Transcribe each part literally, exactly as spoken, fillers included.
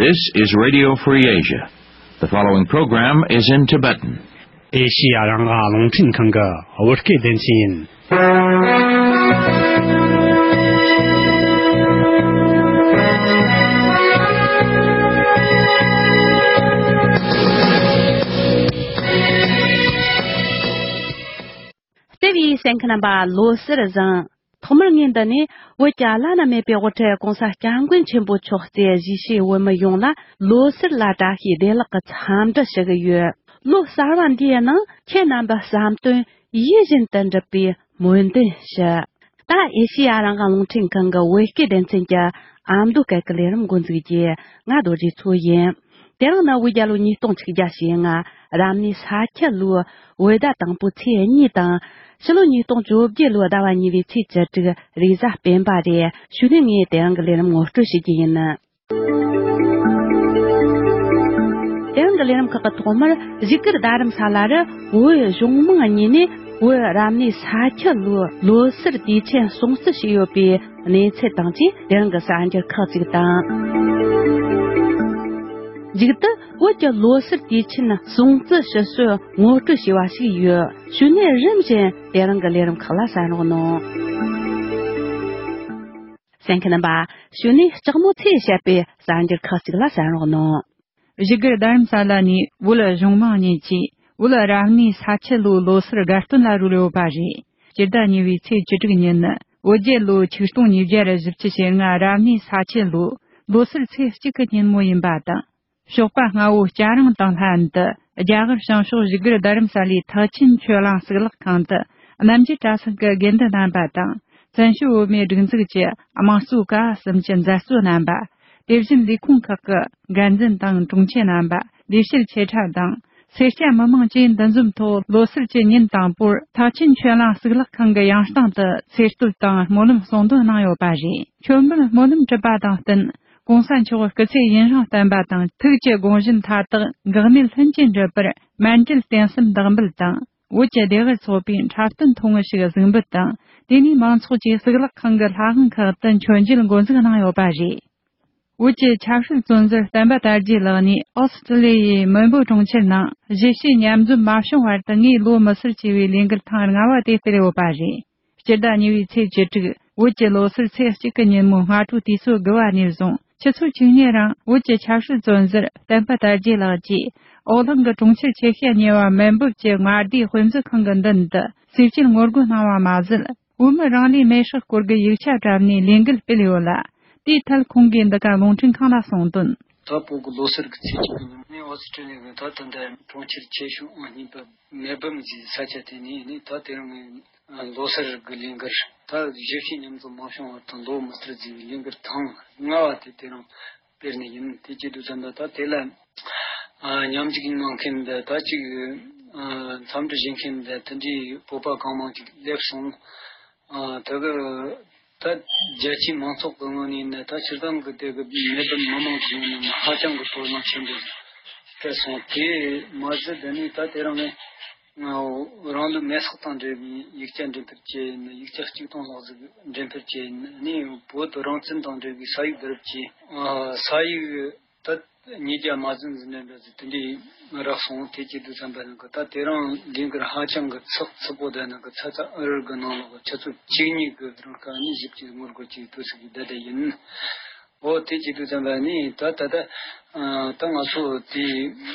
This is Radio Free Asia. The following program is in Tibetan. ཨེ་ཤི་ཡ་རང་དབང་རླུང་འཕྲིན་ཁང་གི་བོད་སྐད་སྡེ་ཚན་ཡིན། ལྟེ་བའི་གསན་མཁན་རྣམ་པ་ལོ་གསར་བཟང་། ཐོག་མར་ངས་འདི་ནས་བོད་ཀྱི་བླ་ན་མེད་པའི་དབུ་ཁྲིད་༸གོང་ས་༸སྐྱབས་མགོན་ཆེན་པོ་མཆོག་གཙོས་གཞིས་བྱེས་བོད་མི་ཡོངས་ལ་ལོ་གསར་ལ་བཀྲ་ཤིས་བདེ་ལེགས་ཀྱི་འཚམས་འདྲི་ཞུ་གི་ཡོད། ལོ་གསར་བ་འདིའི་ནང་ཁྱེད་རྣམ་པའི་བསམ་དོན་ཡིད་བཞིན་དུ་འགྲུབ་པའི་སྨོན་འདུན་ཞུ། ད་ཨེ་ཤི་ཡ་རང་དབང་རླུང་འཕྲིན་ཁང་གི་བོད་སྐད་སྡེ་ཚན་གྱི་ཨ་མདོ་སྐད་ཀྱི་ལས་རིམ་འགོ་འཛུགས་རྒྱུ། ང་རྡོ་རྗེ་མཚོ་ཡིན། དེ་རིང་ནི་བོད་རྒྱལ་ལོ་ཉིས་སྟོང་ཆིག་བརྒྱ་ཞེ་ལྔ། རབ་གནས་ས་ཁྱི་ལོའི་བོད་ཟླ་དང་པོའི་ཚེས་གཉིས་དང་། ཕྱི་ལོ་ཉིས་སྟོང་བཅོ་བརྒྱད་ལོའི་ཟླ་བ་གཉིས་པའི་ཚེས་བཅུ་དྲུག་རེས་གཟའ་སྤེན་པ་རེད། གཞུག་ནས་ངས་དེ་རིང་གི་ལས་རིམ་ངོ་སྤྲོད་ཞུ་རྒྱུ་ཡིན། དེ་རིང་གི་ལས་རིམ་ཁག་གི་ཐོག་མར་བཞུགས་སྒར་རྡ་རམ་ས་ལ་རུ་བོད་གཞུང་མང་གཉིས་ནས་བོད་རབ་གནས་ས་ཁྱི་ལོའི་ལོ་གསར་དུས་ཆེན་སྲུང་བརྩི་བྱས་ཡོད་པའི་གནས་ཚུལ་དང་བཅས་དེ་རིང་གི་གསར་འགྱུར་ཁག་ཅིག་དང་། མཇུག་ཏུ་བོད་ཀྱི་ལོ་གསར་དུས་ཆེན་སྲུང་བརྩི་ཞུ་སྲོལ་ངོ་སྤྲོད་བྱས་པ་ཞིག་ཡོད། གཞུག་ནས་རིམ་བཞིན་དེ་རིང་གི་ལས་རིམ་ཁག་ལ་གསན་རོགས་གནང་། གསན་མཁན་རྣམ་པ། གཞུག་ནས་ལྕགས་མོ་ཚེ་བཤད་པའི་གསར་འགྱུར་ཁག་ཅིག་ལ་གསན་རོགས་གནང་། བཞུགས་སྒར་རྡ་རམ་ས་ལ་ནས་བོད་གཞུང་མང་གཉིས་ཀྱིས་བོད་རབ་གནས་ས་ཁྱི་ལོའི་ལོ་གསར་དགའ་སྟོན་ལ་རོལ་ཡོད་པ་རེད། སྤྱི་ཟླ་གཉིས་པའི་ཚེས་བཅུ་དྲུག་ཉིན་ནི་བོད་རྒྱལ་ལོ་ཆིག་སྟོང་ཉིས་བརྒྱ་བཞི་བཅུ་ཞེ་ལྔ་རབ་གནས་ས་ཁྱི་ལོའི་ལོ་གསར་ཚེས་གཅིག་གི་ཉིན་མོ་ཡིན་པ་དང་། ཞོགས་པ་སྔ་བོ་སྐྱ་རེངས་དང་ལྷན་དུ་རྒྱ་གར་བྱང་ཕྱོགས་བཞུགས་སྒར་རྡ་རམ་ས་ལའི་ཐེག་ཆེན་ཆོས་གླིང་གཙུག་ལག་ཁང་དུ་རྣམ་རྒྱལ་གྲྭ་ཚང་གི་དགེ་འདུན་རྣམ་པ་དང་། བཙན་བྱོལ་བོད་མིའི་སྒྲིག་འཛུགས་ཀྱི་དམངས་གཙོའི་ཀ་བ་གསུམ་གྱི་མཛད་གཙོ་རྣམ་པ། དེ་བཞིན་ལས་ཁུངས་ཁག་གི་འགན་འཛིན་དང་དྲུང་ཆེ་རྣམ་པ། ལས་བྱེད་ཆེ་ཕྲ་དང་། སེར་སྐྱ་མི་མང་བཅས་འདུ་འཛོམས་ཐོག་ལོ་གསར་གྱི་ཉིན་དང་པོར་ཐེག་ཆེན་ཆོས་གླིང་གཙུག་ལག་ཁང་གི་ཡང་སྟེང་དུ་ཚེས་གཏོད་དང་སྨོན་ལམ་གསུང་འདོན་གནང་ཡོད་པ་རེད། མཆོད་འབུལ་སྨོན་ལམ་གྲུབ་པ་དང་བསྟུན། ༸གོང་ས་མཆོག་སྐུ་ཚེ་ཡུན་རིང་བརྟན་པ་དང་། ཐུགས་ཀྱི་དགོངས་བཞེད་མཐའ་དག་འགག་མེད་ལྷུན་གྱིས་འགྲུབ་པར་མཎྜལ་རྟེན་གསུམ་བདག་འབུལ་དང་། བོད་ཀྱི་སྡེ་བར་ཚོགས་པས་འཁྲབ་སྟོན་ཐུང་ངུ་ཞིག་གཟིགས་འབུལ་དང་། དེ་ནས་མང་ཚོགས་ཀྱིས་གཙུག་ལག་ཁང་གི་ལྷ་ཁང་ཁག་ཏུ་མཆོད་མཇལ་འགོ་འཛུགས་གནང་ཡོད་པ་རེད། བོད་ཀྱི་ཆབ་སྲིད་བཙོན་ཟུར་བསྟན་པ་དར་རྒྱས་ལགས་ནས་ཨོ་སི་ཀྲི་ལི་ཡའི་མེལ་བྷོན་གྲོང་ཁྱེར་ནང་གཞིས་བྱེས་མཉམ་འཛོམས་མ་བྱུང་བར་དུ་ངས་ལོ་མི་སར་ཅེས་པའི་ལས་འགུལ་ཐེངས་ལྔ་བ་དེ་སྤེལ་ཡོད་པ་རེད། སྤྱི་ཟླ་གཉིས་པའི་ཚེས་བཅུ་དྲུག་བོད་ཀྱི་ལོ་སར་ཚེས་གཅིག་གི་ཉིན་མོའི་སྔ་དྲོ་དུས་ཚོད་དགུ་པ་ནས་བཟུང་ཆུ་ཚོད་བཅུ་གཉིས་རིང་བོད་ཀྱི་ཆབ་སྲིད་བཙོན་ཟུར་བསྟན་པ་དར་རྒྱས་ལགས་ཀྱིས་ཨོ་གླིང་གི་གྲོང་ཁྱེར་ཆེ་ཤས་གཉིས་པ་མེལ་བྷོན་གྱི་མངའ་སྡེའི་དཔེ་མཛོད་ཁང་གི་མདུན་དུ་གསེར་སྐྱེམས་ངོ་རྒོལ་གནང་བ་མ་ཟད། བོད་མི་རང་ལུས་མེར་བསྲེགས་སྐོར་གྱི་ཡིག་ཆ་བཀྲམ་ནས་ལས་འགུལ་སྤེལ་ཡོད་ལ། དེའི་ཐད་ཁོང་གིས་འདི་ག་རླུང་འཕྲིན་ཁང་ལ་གསུངས་དོན། ད་བོད་ཀྱི་ལོ་གསར་གྱི་ཚེས་གཅིག་གི་ཉིན་ནས་ཨོ་སི་ཀྲི་ལི་ཡ་གི་ད་ད་ལྟ་གྲོང་ཁྱེར་ཆེ་ཤོས་ཨང་གཉིས་པ་མེལ་བྷོན་གྱི་ས་ཆ་དེ་ནས་ནི་ད་དེ་རིང་ལོ་གསར་གྱི་ལས་འགུལ་ད་གཞིས་བྱེས་མཉམ་འཛོམས་མ་བྱུང་བར་དུ་ལོ་མི་སར་ཅེས་པའི་ལས་འགུལ་ཐེངས་ལྔ་བ་དེ་དེ་རིང་སྤེལ་ནི་ཡིན། དེ་བྱེད་དུས་ཙམ་པ་ད་དེ་ལ་ཨ་མཉམ་ཞུགས་གནང་མཁན་འདི་ད་ཅིག་ཨ་འཚམས་འདྲི་བྱེད་མཁན་འདི་དེ་འདྲའི་བོད་པ་གང་མང་ཅིག་སླེབས་སོང་། ཨ་དེ་གི་ད་རྒྱལ་སྤྱིའི་མང་ཚོགས་ཀྱི་ངོས་ནས་ནི་ད་སྤྱིར་བཏང་གི་དེ་གི་མེལ་བྷོན་མི་མང་གི་ངོས་ནས་ནི་ཧ་ཅང་གི་དོ་སྣང་ཆེན་པོ་སྤེལ་སོང་། དེ་མ་ཟད་དེ་ནས་ད་དེ་རིང་ནི་ང་རང་ལུས་མེར་སྲེག་དང་འབྲེལ་བའི་ཡིག་ཆ་འགྲེམས་སྤེལ་བྱས་ཡིན། ཡིག་ཆ་གཅིག་སྟོང་ལྷག་ཟིག་འགྲེམས་སྤེལ་བྱས་ཡིན། ནི་བོད་རང་བཙན་དང་འབྲེལ་བའི་ས་ཡིག་བསྡུ་རུབ་ཀྱིས་ཨ་ས་ཡིག་ད་ཉིས་བརྒྱ་མ་ཟིན་ཟིན་ནས་འདྲ་ཟིག་དེ་འདྲའི་རག་སོང་། དེ་བྱེད་དུས་ཙམ་པ་ནང་གི་ད་དེ་རིང་ལས་འགུལ་ཧ་ཅང་གི་ཚགས་ཚུད་པོ་ལྡན་ནང་གི་ཚ་ཚ་འུར་འུར་གི་ནང་ལོགས་ཆུ་ཚོད་བཅུ་གཉིས་གི་རིང་ཁ་ནས་ཞིབ་ཅིག་ངོ་རྒོལ་གྱི་དུས་སུ་གི་བསྡད་བསྡད་ཡིན། འོ་དེ་བྱེད་དུས་ཙམ་པ་ནི་ད་ད་ད་ཨ་ད་ང་ཚོ་དེའི་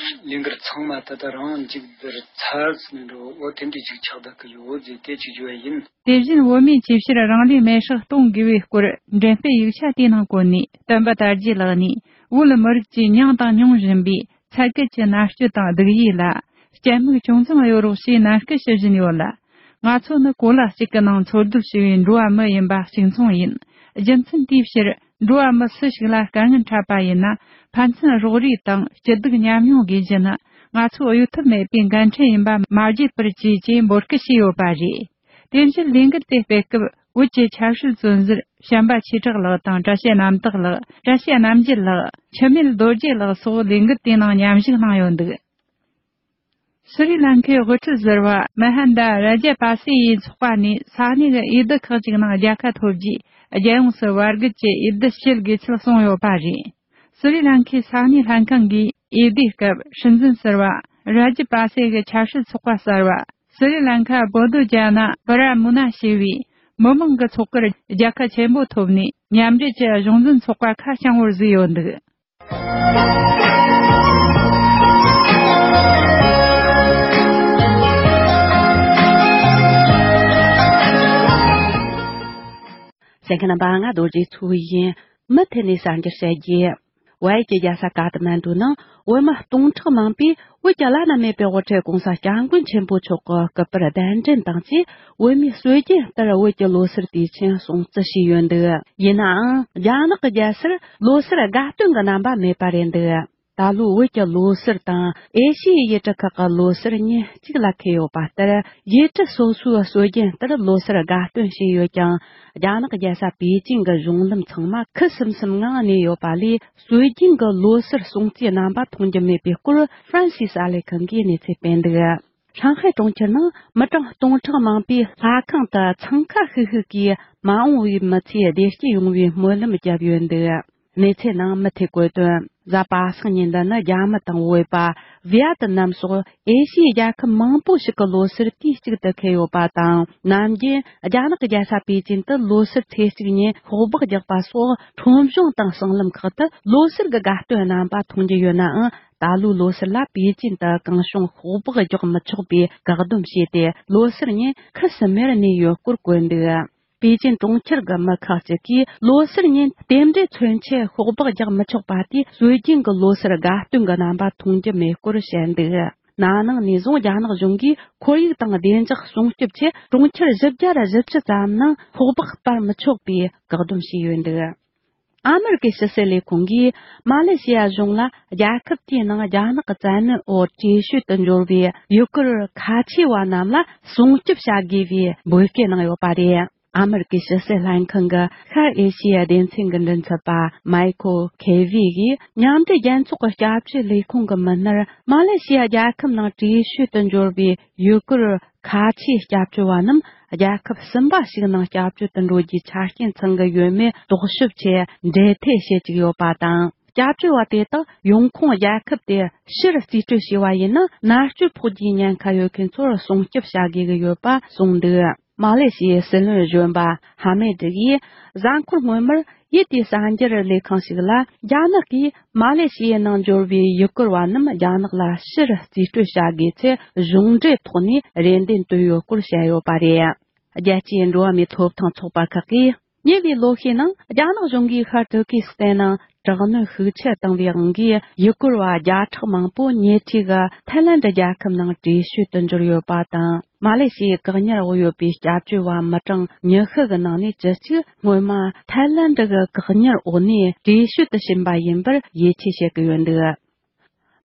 ལས་འགུལ་ཚང་མ་ད་ད་རང་མཇུག་བསྡུར་ཚར་ཟིན་འགྲོ། འོ་དེ་འདྲའི་ཅིག་ཆགས་བསྡད་གི་ཡོད་ཟེར་དེ་ཅིག་ཞུ་བ་ཡིན། དེ་བཞིན་བོད་མིའི་ཆེས་ཆེར་རང་ལུས་མེར་སྲེག་གཏོང་དགོས་པའི་སྐོར་འགྲེམས་སྤེལ་ཡིག་ཆ་དེའི་ནང་བཀོད་ནས། བསྟན་པ་དར་རྒྱས་ལགས་ནས་བོད་མི་རིགས་ཀྱིས་མྱངས་དང་མྱོང་བཞིན་པའི་ཚད་བརྒལ་གྱི་མནར་གཅོད་དང་སྡུག་ཡུས་ལ་སྐྱབས་མིག་ཅུང་ཙམ་གཡོ་རོགས་ཞེས་ནན་སྐུལ་ཞུ་བཞིན་ཡོད་ལ། ང་ཚོ་ནི་གོ་ལ་གཅིག་གི་ནང་འཚོ་སྡོད་བྱེད་པའི་འགྲོ་བ་མི་ཡིན་པ་གཅིག་མཚུངས་ཡིན། རྒྱུ་མཚན་དེའི་ཕྱིར། འགྲོ་བ་མི་སུ་ཞིག་ལ་དཀའ་ངལ་འཕྲད་པ་ཡིན་ན། ཕན་ཚུན་རོགས་རེས་དང་སྐྱིད་སྡུག་མཉམ་མྱོང་དགོས་རྒྱུ་ནི། ང་ཚོ་གཡོལ་ཐབས་མེད་པའི་འགན་འཁྲི་ཡིན་པ་མ་བརྗེད་པར་བྱོས་ཅེས་འབོད་སྐུལ་བྱས་ཡོད་པ་རེད། དེ་བཞིན་ལས་འགུལ་དེ་སྤེལ་སྐབས། བོད་ཀྱི་ཆབ་སྲིད་བཙོན་ཟུར་བྱམས་པ་ཆོས་གྲགས་ལགས་དང་། བཀྲ་ཤིས་རྣམ་དག་ལགས། བཀྲ་ཤིས་རྣམ་རྒྱལ་ལགས། འཆི་མེད་རྡོ་རྗེ་ལགས་སོགས་ལས་འགུལ་དེའི་ནང་མཉམ་ཞུགས་གནང་ཡོད་འདུག། སི་རི་ལང་ཀའི་དབུ་ཁྲིད་ཟུར་པ་མ་ཧན་དཱ་ར་ཇ་པ་སེ་ཡིས་ཚོགས་པ་ནས་ས་གནས་ཀྱི་འོས་བསྡུ་ཁག་ཅིག་ནང་རྒྱལ་ཁ་ཐོབ་རྗེས། རྒྱལ་ཡོངས་སུ་བར་བརྒལ་གྱི་འོས་བསྡུ་བྱེད་དགོས་ཚུལ་གསུངས་ཡོད་པ་རེད། སི་རི་ལང་ཁའི་ས་གནས་ལྷན་ཁང་གིས་འོས་བསྡུའི་སྐབས་སྲིད་འཛིན་ཟུར་པ་ར་ཇི་པ་སེ་གི་ཆབ་སྲིད་ཚོགས་པ་གསར་པ་སི་རི་ལང་ཁ་བོ་དོ་ཇ་ན་བི་ར་མུ་ན་ཞེས་པའི་མི་མང་གི་ཚོགས་ཀར་རྒྱལ་ཁ་ཆེན་པོ་ཐོབ་ནས། མཉམ་འབྲེལ་གྱི་གཞུང་འཛིན་ཚོགས་པ་ཁ་བྱང་བར་བཟོས་ཡོད་འདུག། གསན་མཁན་རྣམ་པ། ང་རྡོ་རྗེ་མཚོ་ཡིན། མུ་མཐུད་ནས་གསར་འགྱུར་བཤད་རྒྱུ། བལ་ཡུལ་གྱི་རྒྱལ་ས་ཀ་ཐ་མན་ཌུ་ནང་བོད་མི་སྟོང་ཕྲག་མང་པོས་བོད་ཀྱི་བླ་ན་མེད་པའི་དབུ་ཁྲིད་༸གོང་ས་༸སྐྱབས་མགོན་ཆེན་པོ་མཆོག་གི་སྐུ་པར་གདན་འདྲེན་དང་བཅས། བོད་མིའི་སྲོལ་རྒྱུན་ལྟར་བོད་ཀྱི་ལོ་སར་དུས་ཆེན་སྲུང་བརྩི་བྱས་ཡོད་འདུག། ཡིན་ནའང་རྒྱ་ནག་གི་རྒྱལ་སར་ལོ་སར་དགའ་སྟོན་གྱི་རྣམ་པ་མེད་པ་རེད་འདུག། ད་ལོའི་བོད་ཀྱི་ལོ་སར་དང་ཨེ་ཤི་ཡའི་ཡུལ་གྲུ་ཁག་གི་ལོ་སར་གཉིས་གཅིག་ལ་འཁེལ་ཡོད་པ་ལྟར། ཡུལ་གྲུ་སོ་སོའི་སྲོལ་རྒྱུན་ལྟར་ལོ་སར་དགའ་སྟོན་བྱས་ཡོད་ཀྱང་། རྒྱ་ནག་རྒྱལ་ས་པེ་ཅིང་གི་གཞུང་ལམ་ཚང་མ་ཁུ་སིམ་སིམ་ངང་གནས་ཡོད་པ་ལས། སྲོལ་རྒྱུན་གྱི་ལོ་སར་སྲུང་བརྩིའི་རྣམ་པ་མཐོང་རྒྱུ་མེད་པའི་སྐོར་ཧྥ་རན་སིས་ཨ་ལེ་ཁང་གིས་གནས་ཚུལ་སྤེལ་འདུག། ཧྲང་ཧའེ་གྲོང་ཁྱེར་ནང་མི་གྲངས་སྟོང་ཕྲག་མང་པོས་ལྷ་ཁང་དུ་འཚང་ཁ་ཤིག་ཤིག་གིས་མ་འོངས་པའི་མི་ཚེའི་བདེ་སྐྱིད་ཡོང་བའི་སྨོན་ལམ་བརྒྱབ་ཡོད་འདུག། གནས་ཚུལ་ནང་མུ་མཐུད་བཀོད་དོན། གཟའ་པ་སངས་ཉིན་འདི་ནི་རྒྱ་མི་དང་བོད་པ། ཝི་ཡ་ཏི་ནམ་སོགས་ཨེ་ཤི་ཡའི་རྒྱལ་ཁབ་མང་པོ་ཞིག་གི་ལོ་སར་དུས་གཅིག་ཏུ་འཁེལ་ཡོད་པ་དང་། ནམ་རྒྱུན་རྒྱ་ནག་གི་རྒྱལ་ས་པེ་ཅིན་དུ་ལོ་སར་ཚེས་གཅིག་ཉིན་ཤོག་སྦག་རྒྱག་པ་སོགས་ཁྲོམ་གཞུང་དང་སྲང་ལམ་ཁག་ཏུ་ལོ་སར་གྱི་དགའ་སྟོན་རྣམ་པ་མཐོང་རྒྱུ་ཡོད་ནའང་། ད་ལོའི་ལོ་སར་ལ་པེ་ཅིན་དུ་གང་བྱུང་ཤོག་སྦག་རྒྱག་མི་ཆོག་པའི་བཀག་སྡོམ་བྱས་ཏེ། ལོ་སར་ཉིན་ཁུ་སིམ་མེར་གནས་ཡོད་སྐོར་བཀོད་འདུག། པེ་ཅིན་གྲོང་ཁྱེར་གྱི་མི་ཁག་ཅིག་གིས་ལོ་སར་ཉིན་རྟེན་འབྲེལ་མཚོན་ཆེད་ཤོག་སྦག་རྒྱག་མི་ཆོག་པ་དེས་སྲོལ་རྒྱུན་གྱི་ལོ་སར་དགའ་སྟོན་གྱི་རྣམ་པ་མཐོང་རྒྱུ་མེད་སྐོར་བཤད་འདུག། ན་ནིང་ནས་བཟུང་རྒྱ་ནག་གཞུང་གིས་ཁོར་ཡུག་དང་བདེ་འཇགས་སྲུང་སྐྱོབ་ཆེད་གྲོང་ཁྱེར་བཞི་བརྒྱ་བཞི་བཅུ་ཙམ་ནང་ཤོག་སྦག་སྤར་མི་ཆོག་པའི་བཀག་སྡོམ་བྱས་ཡོད་འདུག། ཨ་མེ་རི་ཀའི་ཕྱི་སྲིད་ལས་ཁུངས་ཀྱིས་མ་ལེ་ཤི་ཡ་གཞུང་ལ་རྒྱལ་ཁབ་དེའི་ནང་རྒྱ་ནག་གི་བཙན་གནོན་འོག་བྲོས་བྱོལ་དུ་འབྱོར་བའི་ཡུ་གུར་ཁ་ཆེ་བ་རྣམས་ལ་སྲུང་སྐྱོབ་བྱ་དགོས་པའི་འབོད་སྐུལ་གནང་ཡོད་པ་རེད། ཨ་མེ་རི་ཀའི་ཕྱི་སྲིད་ལྷན་ཁང་གི་ཤར་ཨེ་ཤི་ཡའི་སྡེ་ཚན་གྱི་མགྲིན་ཚབ་པ་མའི་ཁོ་ཁེ་ཝི་ཡིས། མཉམ་འབྲེལ་རྒྱལ་ཚོགས་ཀྱི་སྐྱབས་བཅོལ་ལས་ཁུངས་ཀྱི་མི་སྣར་མ་ལེ་ཤི་ཡ་རྒྱལ་ཁབ་ནང་བྲོས་བྱོལ་དུ་འབྱོར་བའི་ཡུ་གུར་ཁ་ཆེའི་སྐྱབས་བཅོལ་བ་རྣམས་རྒྱལ་ཁབ་གསུམ་པ་ཞིག་ནང་སྐྱབས་བཅོལ་དུ་འགྲོ་རྒྱུའི་ཆ་རྐྱེན་ཚང་གི་ཡོད་མེད་རྟོག་ཞིབ་ཆེད་འབྲེལ་མཐུད་བྱེད་ཀྱི་ཡོད་པ་དང་། སྐྱབས་བཅོལ་བ་དེ་དག་ཡོང་ཁུངས་རྒྱལ་ཁབ་དེར་ཕྱིར་རྩིས་སྤྲོད་བྱས་པ་ཡིན་ན། མནར་གཅོད་ཕོག་རྒྱུའི་ཉེན་ཁ་ཡོད་མཁན་ཚོར་སྲུང་སྐྱོབ་བྱ་དགོས་ཀྱི་ཡོད་པ་གསུངས་འདུག། མ་ལེ་ཤི་ཡའི་སྲིད་བློན་གཞོན་པ་ཧ་མེ་ཏི་ཡིས་གཟའ་འཁོར་སྔོན་མར་ཡུལ་དེའི་གསར་འགྱུར་ལས་ཁང་ཞིག་ལ། རྒྱ་ནག་གིས་མ་ལེ་ཤི་ཡའི་ནང་འབྱོར་བའི་ཡུ་གུར་བ་རྣམས་རྒྱ་ནག་ལ་ཕྱིར་རྩིས་སྤྲོད་བྱ་དགོས་ཚེ། གཞུང་འབྲེལ་ཐོག་ནས་རེ་འདུན་བཏོན་ཡོད་སྐོར་བཤད་ཡོད་པ་རེད། རྒྱལ་སྤྱིའི་འགྲོ་བ་མིའི་ཐོབ་ཐང་ཚོགས་པ་ཁག་གིས། ཉེ་བའི་ལོ་ཤས་ནང་རྒྱ་ནག་གཞུང་གིས་ཤར་ཏུར་ཀི་སི་ཐན་ནང་དྲག་གནོན་ཤུགས་ཆེར་བཏང་བའི་དབང་གིས། ཡུ་གུར་བ་བརྒྱ་ཕྲག་མང་པོ་ཉེ་འཁྲིས་ཀྱི་ཐའི་ལན་ཌི་རྒྱལ་ཁབ་ནང་བྲོས་བྱོལ་དུ་འབྱོར་ཡོད་པ་དང་། མ་ལེ་ཤི་ཡའི་བཀག་ཉར་འོག་ཡོད་པའི་སྐྱབས་བཅོལ་བ་མི་གྲངས་ཉི་ཤུ་གི་ནང་ནས་བཅུ་གཅིག་སྔོན་མ་ཐའི་ལན་ཌི་གི་བཀག་ཉར་འོག་ནས་བྲོས་བྱོལ་དུ་ཕྱིན་པ་ཡིན་པར་ཡིད་ཆེས་བྱེད་ཀྱི་ཡོད་འདུག།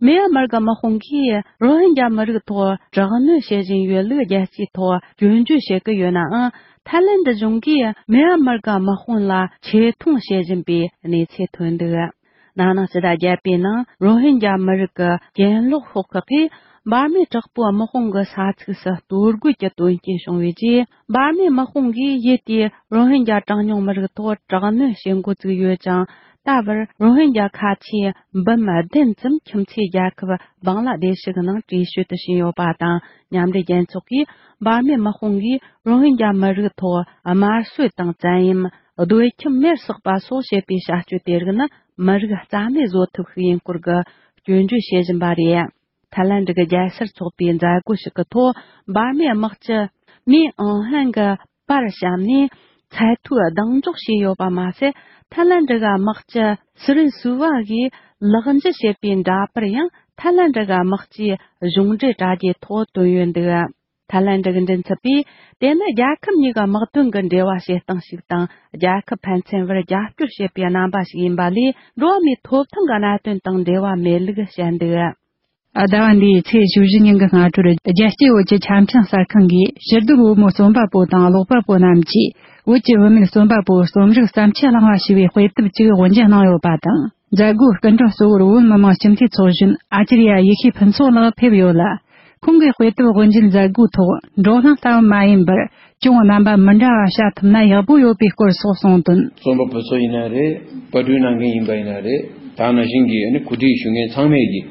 མེན་མར་གྱི་དམག་དཔུང་གིས་རོ་ཧིན་རྒྱ་མི་རིགས་ཐོག་དྲག་གནོན་བྱེད་བཞིན་ཡོད་ལུགས་རྒྱལ་སྤྱིའི་ཐོག་སྐྱོན་བརྗོད་བྱེད་ཀྱི་ཡོད་ནའང་། ཐའི་ལན་ཌི་གཞུང་གིས་མེན་མར་གྱི་དམག་དཔུང་ལ་ཆེ་མཐོང་བྱེད་བཞིན་པའི་གནས་ཚུལ་ཐོན་འདུག། ན་ནིང་ཕྱི་ཟླ་བརྒྱད་པའི་ནང་རོ་ཧིན་རྒྱ་མི་རིགས་ཀྱི་གྱེན་ལོག་ཤོག་ཁག་གིས་འབར་མའི་དྲག་པོའི་དམག་དཔུང་གི་ས་ཚིགས་སུ་གཏོར་རྒོལ་གྱི་དོན་རྐྱེན་བྱུང་བའི་རྗེས། འབར་མའི་དམག་དཔུང་གིས་ཡུལ་དེའི་རོ་ཧིན་རྒྱ་གྲངས་ཉུང་མི་རིགས་ཐོག་དྲག་གནོན་བྱེད་འགོ་བཙུགས་ཡོད་ཅིང་། ད་བར་རོ་ཧིན་རྒྱ་ཁ་ཆེ་འབུམ་བདུན་ཙམ་ཁྱིམ་མཚེས་རྒྱལ་ཁབ་བང་ལ་དེ་ཤི་གི་ནང་བྲོས་བྱོལ་དུ་ཕྱིན་ཡོད་པ་དང་། མཉམ་འབྲེལ་རྒྱལ་ཚོགས་ཀྱིས་འབར་མའི་དམག་དཔུང་གིས་རོ་ཧིན་རྒྱ་མི་རིགས་ཐོག་དམར་གསོད་དང་བཙན་གཡེམ། སྡོད་ཁྱིམ་མེར་བསྲེགས་པ་སོགས་བྱས་པའི་བྱ་སྤྱོད་དེ་རིགས་ནི་མི་རིགས་རྩ་མེད་བཟོ་ཐབས་ཤིག་ཡིན་སྐོར་གྱི་སྐྱོན་བརྗོད་བྱེད་བཞིན་པ་རེད། ཐའི་ལན་ཌི་གི་རྒྱལ་སར་ཚོགས་པའི་མཛད་སྒོ་ཞིག་གི་ཐོག་འབར་མའི་དམག་སྤྱི་མིན་ཨང་ཧན་གྱི་པར་བཤམས་ནས་ཚད་མཐོའི་གདེང་འཇོག་བྱས་ཡོད་པ་མ་ཟད། ཐའི་ལན་ཌི་གི་དམག་སྤྱི་སི་རིན་སུ་ཝ་གིས་ལག་འཇུ་བྱས་པའི་འདྲ་པར་ཡང་ཐའི་ལན་ཌི་གི་དམག་སྤྱིའི་གཞུང་འབྲེལ་དྲ་རྒྱའི་ཐོག་བཏོན་ཡོད་འདུག། ཐའི་ལན་ཌི་གི་མགྲིན་ཚབ་པས། དེ་ནི་རྒྱལ་ཁབ་གཉིས་ཀྱི་དམག་དོན་གྱི་འབྲེལ་བ་བྱེད་སྟངས་ཤིག་དང་། རྒྱལ་ཁབ་ཕན་ཚུན་བར་རྒྱབ་སྐྱོར་བྱེད་པའི་རྣམ་པ་ཞིག་ཡིན་པ་ལས། འགྲོ་བ་མིའི་ཐོབ་ཐང་གི་གནད་དོན་དང་འབྲེལ་བ་མེད་ལུགས་བཤད་འདུག། ཟླ་བ་འདིའི་ཚེས་བཅུ་བཞི་ཉིན་གྱི་སྔ་དྲོར། རྒྱལ་སྤྱིའི་བོད་ཀྱི་ཆ་འཕྲིན་གསར་ཁང་གིས་ཕྱིར་སྡོད་བོད་མི་རྩོམ་པ་པོ་དང་ཀློག་པ་པོ་རྣམས་ཀྱིས། བོད་ཀྱི་བུད་མེད་རྩོམ་པ་པོ་རྩོམ་རིག་བརྩམས་ཆོས་གླེང་བ་ཞེས་པའི་དཔེ་དེབ་ཅིག་དབུ་འབྱེད་གནང་ཡོད་པ་དང་། མཛད་སྒོའི་སྐུ་མགྲོན་གཙོ་བོར་བོད་མི་མང་སྤྱི་འཐུས་ཚོགས་གཞོན་ཨ་ཅར་ཡ་ཡེ་ཤེས་ཕུན་ཚོགས་ལགས་ཕེབས་ཡོད་ལ། ཁོང་གིས་དཔེ་དེབ་དབུ་འབྱེད་མཛད་སྒོའི་ཐོག་འགྲོ་གླེང་ལྟ་བུ་མ་ཡིན་པར། ཅུང་རྣམ་པ་མི་འདྲ་བ་བྱ་ཐུབ་ན་ཡག་པོ་ཡོད་པའི་སྐོར་སོགས་གསུངས་དོན། རྩོམ་པ་པོ་ཚོ་ཡིན་ན་རེད། པར་སྐྲུན་གནང་མཁན་ཡིན་པ་ཡིན་ན་རེད། ད་ནང་བཞིན་གྱི་ཨ་ནི་གོ་སྒྲིག་ཞུ་མཁན་ཚང་མས་ཀྱི་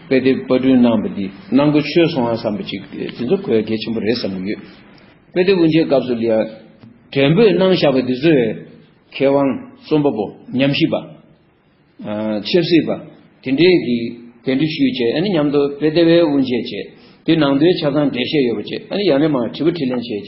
དཔེ་དེབ་པར་སྐྲུན་གནང་བ་འདི་གནང་དགོས་ཆོད་སོང་ཨ་བསམ་པ་ཅིག་དེ་ཚོ་གོ་ཡ་གལ་ཆེན་པོ་རེད་བསམ་གྱི་ཡོད། དཔེ་དེབ་དབུ་འབྱེད་སྐབས་སུ་ལ་ཡ་དྲན་པོས་གནང་བཞག་པ་འདི་ཚོའི་མཁས་དབང་རྩོམ་པ་པོ་ཉམས་ཞིབ་པ། ཨ། ཆབ་སྲིད་པ་དེ་འདྲས་ཀྱིས་གདན་འདྲེན་ཞུས་བྱས། ཨ་ནི་མཉམ་དུ་དཔེ་དེབ་དབུ་འབྱེད་བྱས། དེ་ནང་དོན་ཆ་ཚང་འགྲེལ་བཤད་ཡོད་པ་བྱས། ཨ་ནི་ཡང་ན་མར་དྲི་བ་དྲིས་ལན་བྱས་བྱས་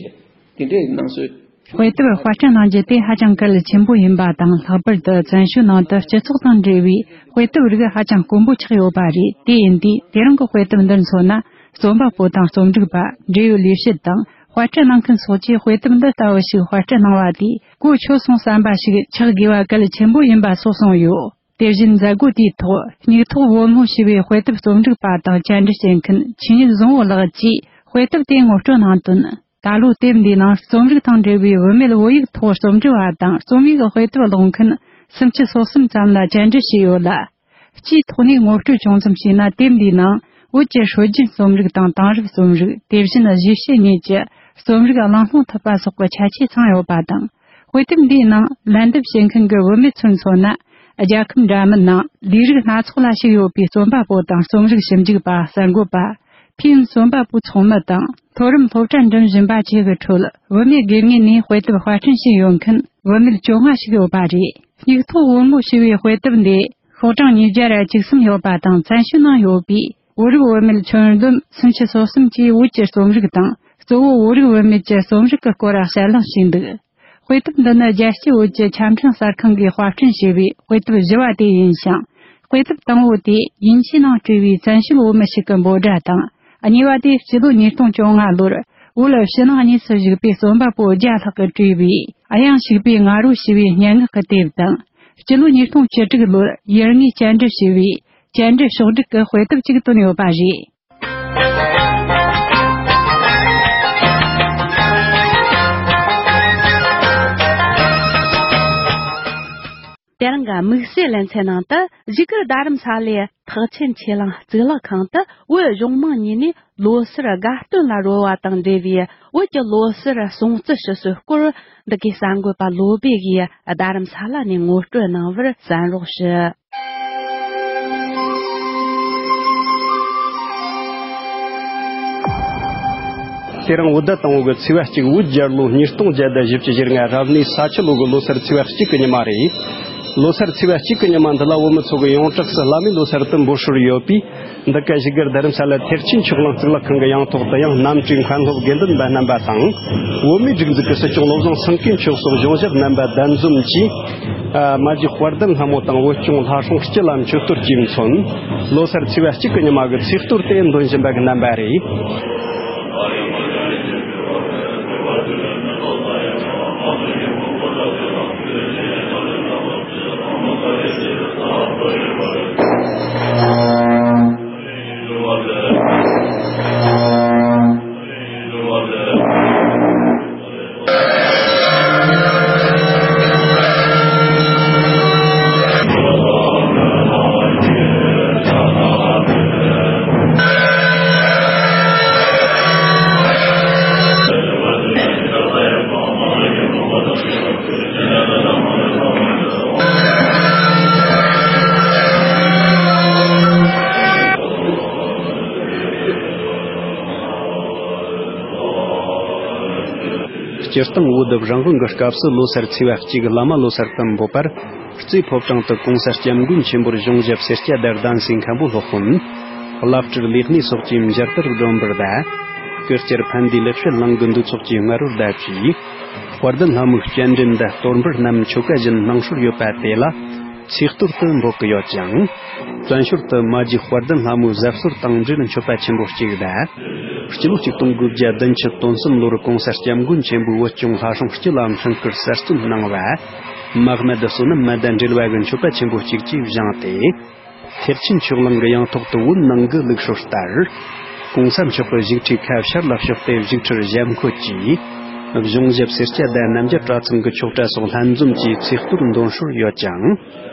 དེ་འདྲས་གནང་སྲོལ། དཔེ་དེབ་དཔར་སྐྲུན་གནང་རྒྱུ་དེ་ཧ་ཅང་གལ་ཆེན་པོ་ཡིན་པ་དང་། ལྷག་པར་དུ་བཙན་བྱོལ་ནང་དུ་སྤྱི་ཚོགས་དང་འབྲེལ་བའི་དཔེ་དེབ་རིགས་ཧ་ཅང་དཀོན་པོ་ཆགས་ཡོད་པ་རེད། དེ་ཡིན་དུས་དེ་རིང་གི་དཔེ་དེབ་འདིར་མཚོན་ན། རྩོམ་པ་པོ་དང་རྩོམ་སྒྲིག་པ། འབྲེལ་ཡོད་ལས་བྱེད་དང་དཔར་སྐྲུན་གནང་མཁན་སོགས་ཀྱིས་དཔེ་དེབ་འདི་ལྟ་བུ་ཞིག་དཔར་སྐྲུན་གནང་བ་དེ་གོ་ཆོད་སོང་བསམ་པ་ཞིག་ཆགས་དགོས་པ་གལ་ཆེན་པོ་ཡིན་པ་སོགས་གསུངས་ཡོད། དེ་བཞིན་མཛད་སྒོ་དེའི་ཐོག་སྙིགས་ཐོག་བུ་སློང་ཞེས་པའི་དཔེ་དེབ་རྩོམ་སྒྲིག་པ་དང་བཅར་འདྲི་བྱེད་མཁན་ཆོས་ཉིད་བཟང་བོ་ལགས་ཀྱིས་དཔེ་དེབ་དེ་ངོ་སྤྲོད་གནང་དོན། ད་ལོ་དེབ་འདིའི་ནང་རྩོམ་རིག་དང་འབྲེལ་བའི་བུད་མེད་བོད་ཡིག་ཐོག་རྩོམ་འབྲི་བ་དང་རྩོམ་ཡིག་དཔེ་དེབ་ཀློག་མཁན་སུམ་ཅུ་སོ་གསུམ་ཙམ་ལ་བཅར་འདྲི་བྱས་ཡོད་ལ། སྤྱིའི་ཐོག་ནས་ངོ་སྤྲོད་ཅུང་ཙམ་བྱས་ན། དེབ་འདིའི་ནང་བོད་ཀྱི་སྲོལ་རྒྱུན་རྩོམ་རིག་དང་དེང་རབས་རྩོམ་རིག་དེ་བཞིན་གཞིས་བྱེས་གཉིས་ཀྱི་རྩོམ་རིག་གླེང་སློང་ཐུབ་པ་སོགས་ཀྱི་ཁྱད་ཆོས་ཚང་ཡོད་པ་དང་། དཔེ་དེབ་འདིའི་ནང་ལན་འདེབས་བྱེད་མཁན་གྱི་བུད་མེད་ཚོར་མཚོན་ན། རྒྱལ་ཁབ་འདྲ་མིན་ནང་ལས་རིགས་སྣ་ཚོགས་ལ་ཞུགས་ཡོད་པའི་རྩོམ་པ་པོ་དང་རྩོམ་རིག་ཞིབ་འཇུག་པ། གསར་འགོད་པ། ཕེབས་རྩོམ་པ་པོ་ཚོགས་མི་དང་མཐོ་རིམ་སློབ་གྲྭ་འགྲིམ་བཞིན་པ་བཅས་ཀྱི་ཁྲོད། བུད་མེད་དགེ་བསྙེན་ནས་དཔེ་དེབ་དཔར་སྐྲུན་བྱས་ཡོད་མཁན་བུད་མེད་བཅོ་ལྔ་ཞིག་ཡོད་པ་རེད། སྙིགས་ཐོག་བུ་སློང་ཞེས་པའི་དཔེ་དེབ་འདི་ཤོག་གྲངས་ཉིས་བརྒྱ་ར་བཅུ་གསུམ་ཡོད་པ་དང་། བཙན་བྱོལ་ནང་ཡོད་པའི་བོད་རིགས་བུད་མེད་ཁྱོན་བསྡོམས་སུམ་ཅུ་སོ་གསུམ་གྱིས་བོད་ཀྱི་རྩོམ་རིག་དང་། གཙོ་བོ་བོད་རིགས་བུད་མེད་ཀྱི་རྩོམ་རིག་གི་སྐོར་གསལ་གླེང་བྱས་འདུག་དཔེ་དེབ་འདི་ནི་རྒྱལ་སྤྱིའི་བོད་ཀྱི་ཆ་འཕྲིན་གསར་ཁང་གིས་དཔར་སྐྲུན་བྱས་པའི་དཔེ་དེབ་བཞི་བ་དེ་ཡིན་ཞིང་། དཔེ་དེབ་དང་པོ་དེ་དབྱིན་ཇིའི་ནང་བྲིས་པའི་བཙན་བྱོལ་བོད་མི་ཞིག་གི་འབོད་སྒྲ་དང་། གཉིས་པ་དེ་སྤྱི་ལོ་ཉིས་སྟོང་བཅོ་ལྔ་ལོར་བོད་ཕྱི་ནང་གཉིས་སུ་བཞུགས་པའི་རྩོམ་པ་པོ་བརྒྱ་ལྷག་གིས་བྲིས་པའི་གཡང་ཞིག་པའི་ང་རོ་ཞེས་པའི་སྙན་ངག་གི་དེབ་དང་། སྤྱི་ལོ་ཉིས་སྟོང་བཅུ་དྲུག་ལོར་ཡུལ་དངོས་བཅར་འདྲི་ཞེས་པའི་བཅར་འདྲི་ཕྱོགས་བསྒྲིགས་ཀྱི་དཔེ་དེབ་ཅིག་བཏོན་ཡོད་པ་རེད། དེ་རིང་གི་དམིགས་བསལ་ལེ་ཚན་ནང་དུ། བཞུགས་སྒར་རྡ་རམ་ས་ལའི་ཐེག་ཆེན་ཆོས་གླིང་གཙུག་ལག་ཁང་དུ་བོད་གཞུང་མང་གཉིས་ནས་ལོ་སར་དགའ་སྟོན་ལ་རོལ་བ་དང་འབྲེལ་བའི་བོད་ཀྱི་ལོ་སར་སྲུང་བརྩི་ཞུ་སྲོལ་སྐོར། འདི་གའི་གསར་འགོད་པ་བློ་སྦེ་གིས་རྡ་རམ་ས་ལ་ནས་ངོ་སྤྲོད་གནང་བར་གསན་རོགས་ཞུ། དེ་རིང་བོད་ཟླ་དང་པོ་གི་ཚེས་པ་གཅིག་བོད་རྒྱལ་ལོ་ཉིས་སྟོང་བརྒྱ་དང་བཞི་བཅུ་ཞེ་ལྔ་རབ་གནས་ས་ཁྱི་ལོ་གི་ལོ་སར་ཚེས་པ་གཅིག་གི་ཉི་མ་རེད། ལོ་སར་ཚེས་པ་གཅིག་གི་ཉི་མ་འདི་ལ་བོད་མི་ཚོ་གི་ཡོངས་གྲགས་སུ་བླ་མའི་ལོ་སར་དུ་འབོད་སྲོལ་ཡོད་པས། འདི་ག་བཞུགས་སྒར་རྡ་རམ་ས་ལ་ཐེག་ཆེན་ཆོས་གླིང་གཙུག་ལག་ཁང་གི་ཡང་ཐོག་ཏུ་ཡང་གནམ་གྲུའི་མཁན་སློབ་དགེ་འདུན་པ་རྣམ་པ་དང་། བོད་མིའི་སྒྲིག་འཛུགས་ཀྱི་སྲིད་སྐྱོང་བློ་བཟང་སེང་གེ་མཆོག་སོགས་གཞུང་ཞབས་རྣམ་པ་གདན་འཛོམས་ཀྱིས། ཨ། མ་གྱི་དཔལ་ལྡན་ལྷ་མོ་དང་བོད་སྐྱོང་ལྷ་སྲུང་སྤྱི་ལ་མཆོད་གཏོར་གྱིས་མཚོན། ལོ་སར་ཚེས་པ་གཅིག་གི་ཉི་མ་གི་ཚེས་གཏོར་དེ་འདོན་བཞིན་པ་གི་རྣམ་པ་རེད། སྤྱིར་བཏང་བོད་རང་དབང་གི་སྐབས་སུ་ལོ་སར་ཚེས་པ་གཅིག་བླ་མ་ལོ་སར་དུ་འབོད་པར། རྩེ་ཕོ་བྲང་དུ་གོང་ས་སྐྱབས་མགོན་ཆེན་པོར་གཞུང་ཞབས་སེར་སྐྱ་དང་གདན་སའི་མཁན་པོ་སློབ་དཔོན། བླ་སྤྲུལ་ལས་སྣེ་སོགས་ཀྱིས་མཇལ་དར་སྒྲོན་འབུལ་དང་། སྐུ་བཅར་ཕན་བདེའི་ལེགས་བཤད་གླིང་གི་འདུ་ཚོགས་ཀྱིས་རྔ་རོལ་བརྡ་བཅས། དཔལ་ལྡན་ལྷ་མོའི་སྤྱན་འདྲེན་དང་གཏོར་འབུལ་རྣམས་ཆོ་ག་བཞིན་གནང་སྲོལ་ཡོད་པ་དེ་ལ་ཚེས་གཏོར་དུ་འབོད་ཀྱི་ཡོད་ཅིང་། བཙན་བྱོལ་དུ་མ་གྱི་དཔལ་ལྡན་ལྷ་མོའི་གཟབ་གསོལ་དང་འབྲེལ་མཆོད་པ་ཆེན་པོ་གཅིག་དང་། སྤྱི་ལོ་ཆིག་སྟོང་དགུ་བརྒྱ་བདུན་ཅུ་དོན་གསུམ་ལོར་གོང་ས་སྐྱབས་མགོན་ཆེན་པོས་བོད་སྐྱོང་ལྷ་སྲུང་སྤྱི་ལ་འཕྲིན་བསྐུར་གསར་རྩོམ་གནང་བ། མ་སྨད་བསོད་ནམས་མ་དང་འབྲེལ་བ་གི་མཆོད་པ་ཆེན་པོ་གཅིག་བཅས་བཞེངས་ཏེ། ཐེག་ཆེན་ཆོས་གླིང་གི་ཡང་ཐོག་ཏུ་བོད་ནང་གི་ལུགས་སྲོལ་ལྟར། གོང་ས་མཆོག་གི་བཞུགས་ཁྲིའི་ཁ་ཤར་ལ་ཕྱོགས་ཏེ་བཞུགས་ཁྲིར་ཞབས་འཁོད་ཀྱིས། གཞུང་ཞབས་སེར་སྐྱ་དང་རྣམ་རྒྱལ་གྲྭ་ཚང་གི་ཆོག་གྲྭ་སོགས་ལྷན་འཛོམས་ཀྱིས་ཚེས་གཏོར་འདོན་སྲོལ་ཡོད་ཅིང་།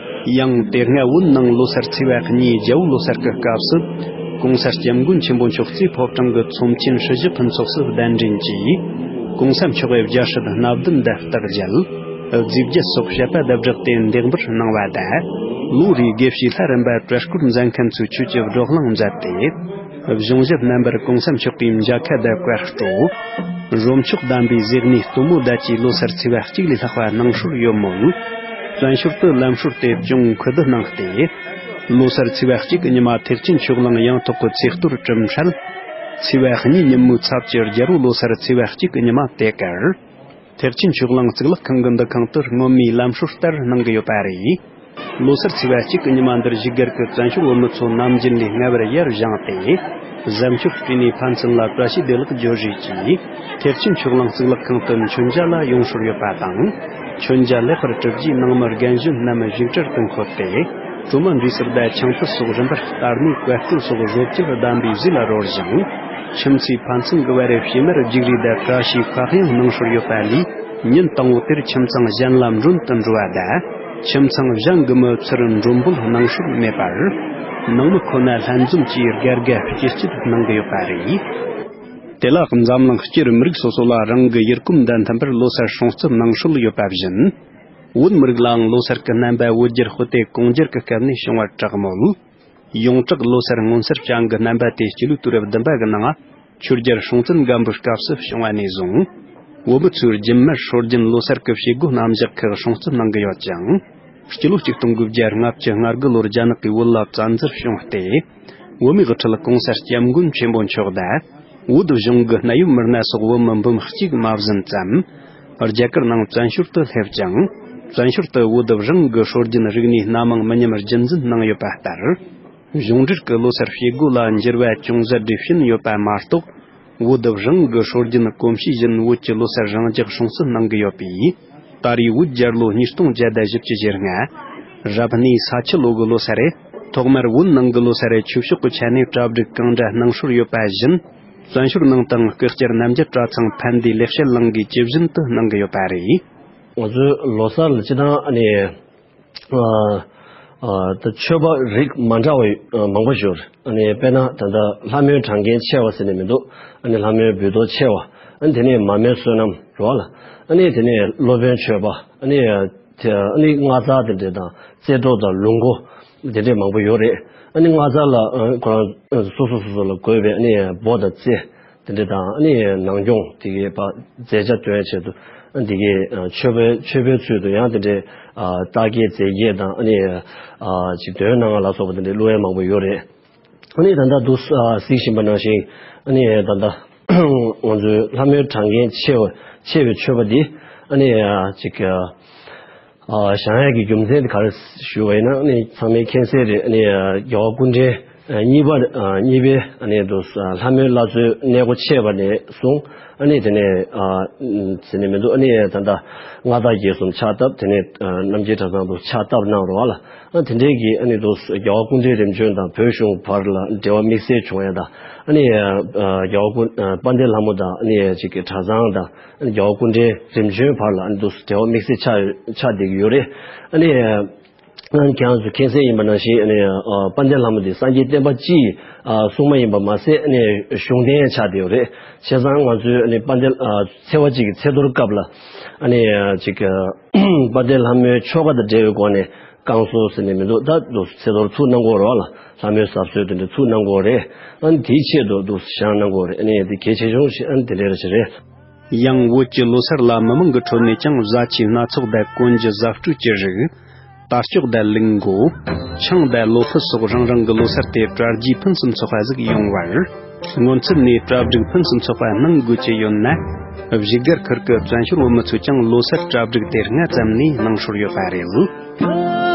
ཡང་དེ་སྔ་བོད་ནང་ལོ་སར་ཚེས་པ་གཉིས་རྒྱལ་པོ་ལོ་སར་གྱི་སྐབས་སུ། གོང་ས་སྐྱབས་མགོན་ཆེན་པོ་མཆོག་རྩེ་ཕོ་བྲང་གི་ཚོམས་ཆེན་སྲི་ཞུ་ཕུན་ཚོགས་སུ་གདན་འདྲེན་གྱིས། གོང་ས་མཆོག་གི་རྒྱལ་སྲིད་སྣ་བདུན་དང་རྟགས་བརྒྱད། རྫས་བརྒྱད་སོགས་བཤད་པ་དང་སྦྲགས་ཏེ་འདེགས་འབུལ་གནང་བ་དང་། ལོ་རེའི་དགེ་བཤེས་ལྷ་རམས་པ་གྲྭ་སྐོར་མཛད་མཁན་ཚོས་ཆོས་ཀྱི་བགྲོ་གླེང་མཛད་དེ། གཞུང་ཞབས་རྣམ་པར་གོང་ས་མཆོག་གིས་མཇལ་ཁ་དང་བཀའ་སྤྲོད། རོ་མཆོག་བསྡམས་པའི་ཟས་གནས་སྟོན་མོ་བརྡལ་གྱིས་ལོ་སར་ཚེས་པ་གཅིག་ལས་ལྷག་པ་གནང་སྲོལ་ཡོད་མོད། བཙན་བྱོལ་དུ་ལམ་སྲོལ་དེ་ཅུང་ཁུ་བསྡུ་གནང་སྟེ། ལོ་སར་ཚེས་པ་གཅིག་གི་ཉི་མ་ཐེག་ཆེན་ཆོས་གླིང་ཡང་ཐོག་གི་ཚེས་གཏོར་གྲུབ་འཕྲལ། ཚེས་པ་གཉིས་ཉིན་མོའི་ཚབ་ཀྱི་རྒྱལ་པོ་ལོ་སར་ཚེས་པ་གཅིག་གི་ཉི་མ་དེ་གར། ཐེག་ཆེན་ཆོས་གླིང་གཙུག་ལག་ཁང་གི་འདུ་ཁང་དུ་སྔོན་མའི་ལམ་སྲོལ་ལྟར་གནང་གི་ཡོད་པ་རེད། ལོ་སར་ཚེས་པ་གཅིག་གི་ཉི་མ་འདིར་བཞུགས་སྒར་གྱི་བཙན་བྱོལ་བོད་མི་ཚོ་ནམ་རྒྱུན་ལས་སྔ་བར་ཡར་བཞེངས་ཏེ། གཟབ་མཆོར་སྤྲས་ནས་ཕན་ཚུན་ལ་བཀྲ་ཤིས་བདེ་ལེགས་བརྗོད་རེས་ཀྱིས། ཐེག་ཆེན་ཆོས་གླིང་གཙུག་ལག་ཁང་དུ་མཆོད་མཇལ་ལ་ཡོང་སྲོལ་ཡོད་པ་དང་། མཆོད་མཇལ་ལེགས་པར་གྲུབ་རྗེས་ནང་མི་རྒན་གཞོན་རྣམས་བཞུགས་གྲལ་དུ་འཁོད་དེ། གྲོ་མ་འབྲས་སིལ་དང་ཆང་ཕུད་སོགས་རིམ་པར་བསྟར་ནས་བཀའ་སྤྲོད་སོགས་རོ་བཅུད་ལྡན་པའི་ཟས་ལ་རོལ་ཞིང་། ཁྱིམ་མཚེས་ཕན་ཚུན་གྱི་བར་ཕྱེ་མར་རྒྱུག་རེས་དང་བཀྲ་ཤིས་ཁ་གཡང་གནང་སྲོལ་ཡོད་པ་ལས། ཉིན་དང་པོ་དེར་ཁྱིམ་ཚང་གཞན་ལ་མགྲོན་དུ་འགྲོ་བ་དང་། ཁྱིམ་ཚང་གཞན་གྱི་མི་ཚུར་མགྲོན་འབོད་གནང་སྲོལ་མེད་པར། ནང་མི་ཁོ་ན་ལྷན་འཛོམས་ཀྱིས་དགའ་དགའ་སྐྱིད་སྐྱིད་གནང་གི་ཡོད་པ་རེད། དེ་ལ་འཛམ་གླིང་སྤྱིར་མི་རིགས་སོ་སོ་ལ་རང་གི་ཡུལ་གོམས་དང་མཐུན་པར་ལོ་སར་སྲུང་བརྩི་གནང་སྲོལ་ཡོད་པ་བཞིན། བོད་མི་རིགས་ལའང་ལོ་སར་གྱི་རྣམ་པ་བོད་རྒྱལ་དཔེ་དེབ་གུང་རྒྱལ་གྱི་སྐབས་ནས་བྱུང་བར་གྲགས་མོད། ཡོངས་གྲགས་ལོ་སར་སྔོན་གསར་བྱ་འགུལ་རྣམ་པ་དེ་སྤྱི་ལོའི་དུས་རབས་བདུན་པ་གི་ནང་། ཆོས་རྒྱལ་སྲོང་བཙན་སྒམ་པོའི་སྐབས་སུ་བྱུང་བ་ནས་བཟུང་། བོད་མི་ཚོས་རྒྱུན་མར་སྲོལ་རྒྱུན་ལོ་སར་གྱི་བྱེད་སྒོ་རྣམ་གཞག་ཁག་སྲུང་བརྩི་གནང་གི་ཡོད་ཅིང་། སྤྱི་ལོ་ཆིག་སྟོང་དགུ་བརྒྱ་ལྔ་བཅུ་ང་དགུ་ལོར་རྒྱ་ནག་གིས་བོད་ལ་བཙན་འཛུལ་བྱུང་སྟེ། བོད་མིའི་དབུ་ཁྲིད་གོང་ས་སྐྱབས་མགོན་ཆེན་པོ་མཆོག་དང་། བོད་གཞུང་གི་གནད་ཡོད་མི་སྣ་སོགས་བོད་མི་འབུམ་གཅིག་མ་ཟིན་ཙམ། རྒྱ་གར་ནང་བཙན་བྱོལ་དུ་སླེབས་ཀྱང་། བཙན་བྱོལ་དུ་བོད་རང་གི་སྲོལ་རྒྱུན་རིག་གནས་སྣ་མང་མི་ཉམས་རྒྱུན་འཛིན་གནང་ཡོད་པ་ལྟར། གཞུང་འབྲེལ་གྱི་ལོ་སར་བྱེད་སྒོ་ལ་འགྱུར་བ་ཅུང་ཟད་རེ་ཕྱིན་ཡོད་པ་མ་གཏོགས། བོད་རང་གི་སྲོལ་རྒྱུན་གོམས་གཤིས་བཞིན་བོད་ཀྱི་ལོ་སར་རང་འཇགས་སྲུང་བརྩི་གནང་གི་ཡོད་པས། ད་རེས་བོད་རྒྱལ་ལོ་ཉིས་སྟོང་བརྒྱ་དང་བཞི་བཅུ་ཞེ་ལྔ། རབ་གནས་ས་ཁྱི་ལོ་གི་ལོ་སར་རེད། ཐོག་མར་བོད་ནང་གི་ལོ་སར་རེད། ཆོས་ཕྱོགས་ཀྱི་ཆ་ནས་གྲ་སྒྲིག་གང་འདྲ་གནང་སྲོལ་ཡོད་པ་བཞིན། བཙན་བྱོལ་ནང་དང་སྐུ་བཅར་རྣམ་རྒྱལ་གྲྭ་ཚང་ཕན་བདེ་ལེགས་བཤད་གླིང་གིས་ཇི་བཞིན་དུ་གནང་གི་ཡོད་པ་རེད། ང་ཚོའི་ལོ་གསར་ལ་སྤྱི་བཏང་ཨ་ནི། ཨ། ད་མཆོད་པ་རིགས་མ་འདྲ་བ་མང་པོ་ཡོད་རེད། ཨ་ནི་དཔེར་ན་ད་ལྟ་ལྷ་མོའི་གྲངས་ཀའི་ཆེ་བ་ཟེར་ནས་མི་འདུག་ཨ་ནི་ལྷ་མོའི་འབུལ་གཏོར་ཆེ་བ། ཨ་ནི་དེ་ནས་མ་མོའི་བསོད་ནམས་རེད་བ་ལ། ཨ་ནི་དེ་ནས་སློབ་དཔོན་མཆོད་པ། ཨ་ནི་དེ་ཨ་ནི་སྔགས་ཚར་དེ་འདྲས་དང་རྩེ་གཏོར་དང་ལུག་མགོ་དེ་འདྲས་མང་པོ་ཡོད་རེད། ཨ་ནི་སྔགས་ཚར་ལ་ཨ་ཁོ་རང་སོ་སོ་སོ་སོ་ལ་དགོས་པའི་ཨ་ནི་འབོ་དང་རྩེ། དེ་འདྲ་དང་ཨ་ནི་ནང་སྐྱོང་དེ་གའི་པ་མཛད་བྱ་སྟོན་ཆེད་དུ་ཨ་འདི་གའི་མཆོད་པའི་མཆོད་པའི་ཚུལ་དུ་ཡང་དེ་འདྲའི་རྟགས་བརྒྱད་རྫས་བརྒྱད་དང་ཨ་ནི་ཅིག་འདོན་གནང་བ་ལ་སོགས་པ་དེ་འདྲའི་བླུ་བ་མང་པོ་ཡོད་རེད། ཨ་ནི་ད་ལྟ་འདུག་གཟིགས་བཞིན་པ་ནང་བཞིན་ཨ་ནི་ད་ལྟ་ང་ཚོའི་ལྷ་མོའི་གྲངས་ཀའི་ཆེ་བ་ཆེ་བའི་མཆོད་པ་འདི་ཨ་ནི་ཅིག་བཞེངས་ཡག་གི་རྒྱུ་མཚན་དེ་ག་རེ་ཞུ་བ་ཡིན་ན་ཨ་ནི་ཚང་མས་མཁྱེན་གསལ་རེད། ཨ་ནི་རྒྱལ་བ་སྐུ་ཕྲེང་གཉིས་པ་གཉིས་པའི་ཨ་ནི་དུ་ལྷ་མོའི་བླ་མཚོའི་གནས་སྒོ་ཕྱེས་པ་ནས་བཟུང་ཨ་ནི་དེ་ནས་ཟེར་ནས་མི་འདུག་ཨ་ནི་ད་ལྟ་མངའ་བདག་རྒྱལ་གསུམ་ཕྱག་བཏབ། དེ་ནས་རྣམ་རྒྱལ་གྲྭ་ཚང་དུ་ཕྱག་བཏབ་གནང་རོགས་ལ། ཨ་དེ་འདྲའི་གི་ཨ་ནི་དུ་རྒྱལ་བ་སྐུ་ཕྲེང་རིམ་བྱོན་དང་བོད་གཞུང་བར་ལ་འབྲེལ་བ་དམིགས་བསལ་བྱུང་ཡ་དང་ཨ་ནི་རྒྱལ་བ་སྐུ་དཔལ་ལྡན་ལྷ་མོ་དང་ཨ་ནི་ཅིག་གི་གྲྭ་ཚང་དང་། རྒྱལ་བ་སྐུ་ཕྲེང་རིམ་བྱོན་བར་ལ་ཨ་ནི་འདུག་འབྲེལ་བ་དམིགས་བསལ་ཆགས་ཆགས་བསྡད་ཀྱི་ཡོད་རེད། ཨ་ནི། ཁྱེད་རང་ཚོ་མཁྱེན་གསལ་ཡིན་པ་ནང་བཞིན་ཨ་ནི་དཔལ་ལྡན་ལྷ་མོ་འདི་སངས་རྒྱས་བསྟན་པ་སྤྱི་ཡི་སྲུང་མ་ཡིན་པ་མ་ཟད་ཨ་ནི་གཞུང་བསྟེན་ཆགས་བསྡད་ཡོད་རེད། བྱས་ཙང་ང་ཚོའི་ཨ་ནི་དཔལ་ལྡན་ཚེས་པ་གཅིག་གི་ཚེས་གཏོར་སྐབས་ལ་ཨ་ནི་ཅིག་དཔལ་ལྡན་ལྷ་མོའི་ཆོ་ག་དང་འབྲེལ་བའི་སྒོ་ནས་བསྐང་གསོ་ཟེར་ནས་མི་འདུག་ད་འདུག་ཚེས་གཏོར་ཚུགས་གནང་གི་ཡོད་རེད་བ་ལ། ལྷ་མོའི་གཟབ་གསོལ་དེ་འདྲ་ཚུགས་གནང་གི་ཡོད་རེད། ཨ་ནི་དེའི་ཆེད་དུ་འདུག་བཞེངས་གནང་གི་ཡོད་རེད། ཨ་ནི་དེ་གལ་ཆེ་ཆུང་ཞིག་ཨ་ནི་དེ་འདྲ་རེད་ཞིག་རེད། ཡང་བོད་ཀྱི་ལོ་གསར་ལ་མི་མང་གི་ཁྲོད་ནས་ཀྱང་བཟའ་ཆས་སྣ་ཚོགས་དང་གོན་རྒྱུ་བཟའ་སྤྲོས་ཀྱི་རིགས། དར་ལྕོག་དང་ལུག་མགོ། ཆང་དང་ལོ་ཕུད་སོགས་རང་རང་གི་ལོ་སར་དེ་གྲ་རྒྱས་ཕུན་སུམ་ཚོགས་པ་ཟིག་ཡོང་བར། སྔོན་ཚུད་ནས་གྲ་སྒྲིག་ཕུན་སུམ་ཚོགས་པ་གནང་དགོས་ཀྱི་ཡོད་ན། བཞུགས་སྒར་ཁུལ་གྱི་བཙན་བྱོལ་བོད་མི་ཚོས་ཀྱང་ལོ་སར་གྲ་སྒྲིག་དེ་སྔ་ཙམ་ནས་གནང་སྲོལ་ཡོད་པ་རེད།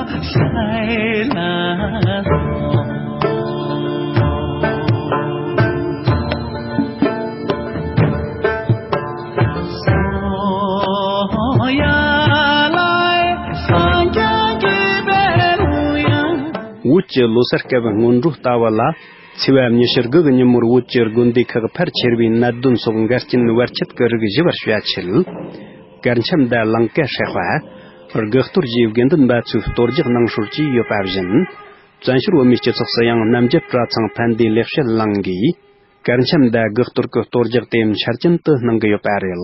བོད་ཀྱི་ལོ་གསར་སྐབས་སྔོན་འགྲོ་ལྟ་བུ་ལ། ཚེས་པ་ཉི་ཤུ་དགུ་གི་ཉིན་མོར་བོད་ཀྱི་དགོན་སྡེ་ཁག་ཕར་ཆེར་བའི་གནད་དོན་སོགས་འགལ་རྐྱེན་བར་ཆད་ཀྱི་རིགས་ཞི་བར་བྱ་ཆེད། གར་འཆམ་དང་ལིང་ག་ཧྲེག་པ། དགུ་གཏོར་བཅས་དགེ་འདུན་པ་ཚོས་གཏོར་རྒྱག་གནང་སྲོལ་བཅས་ཡོད་པ་བཞིན། བཙན་བྱོལ་བོད་མིའི་སྤྱི་ཚོགས་སུ་ཡང་རྣམ་རྒྱལ་གྲྭ་ཚང་ཕན་བདེ་ལེགས་བཤད་གླིང་གིས། གར་འཆམ་དང་དགུ་གཏོར་གྱི་གཏོར་རྒྱག་དེ་འཆར་ཅན་དུ་གནང་གི་ཡོད་པ་རེད།